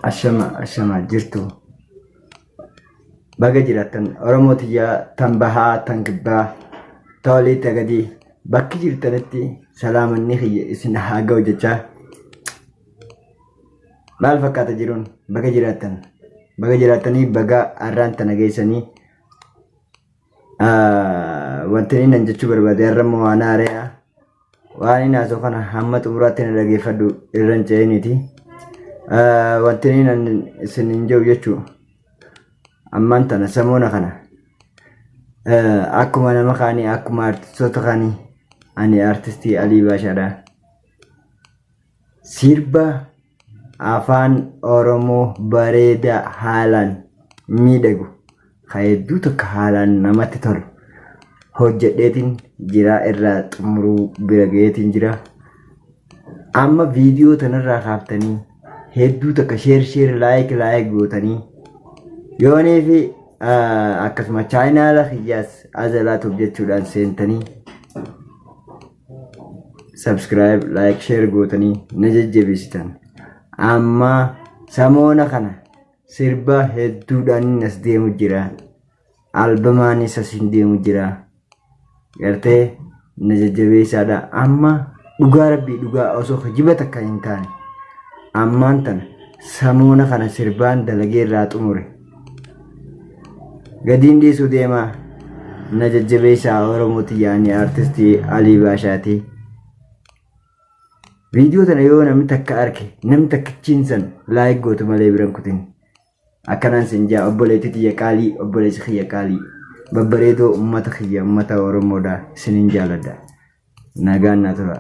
Ashama ashama jirtu. Baga jiraattan Oromoo tiyyaa tan bahaa tan kibbaa ta olii ta gadii bakki jirtanitti salaamanni kiyya isin haa ga'u jechaa maal fakkaata jiruun baga jiraattan baga jiraattanii baga har'aan tana geessanii wanti inni nan jechuu barbaade har'a immoo waan haaraa Waan inni haasa'u kana hamma xumuraatti na dhageeffadhu irra hin ce'iniiti. Wanti inni nan isin hin jiru jechuu ammaan tana samoona kana akkuma nama kaanii akkuma artistoota kaanii ani artistii Alii Baashaadha. Sirba Afaan Oromoo bareedaa haalaan miidhagu ka hedduu takka haalaan namatti tolu hojjedheetiin jira irraa xumuruu bira ga'eetiin jira. Amma viidiyoo tanarraa kaaftanii hedduu takka sheer sheer laayik laayik gootanii yoonii fi akkasuma chaayinaala kiyyaas azalaatuuf jechuudhaan seentanii subscribe like share gootanii na jajjabeessitan amma samoona kana sirba hedduudhaan inni as deemu jira albamaanis as hin deemu jira gartee na jajjabeessaadha amma dhugaa rabbii dhugaa osoo kijiba takka hin taane ammaan tana samoona kana sirbaan dalagee irraa xumure Gadiin dhiisuu deema na jajjabeessaa Oromoo tiyya ani artistii Alii Baashaati. Viidiyoo tana yoo namni takka arke namni takkichiin san laayik gootu malee biran kutin. Akkanaan sin jaa obboleettii tiyya qaalii obboleessi kiyya qaalii babbareedoo ummata kiyya ummata Oromoodha isinin jaaladha. Nagaan na tura.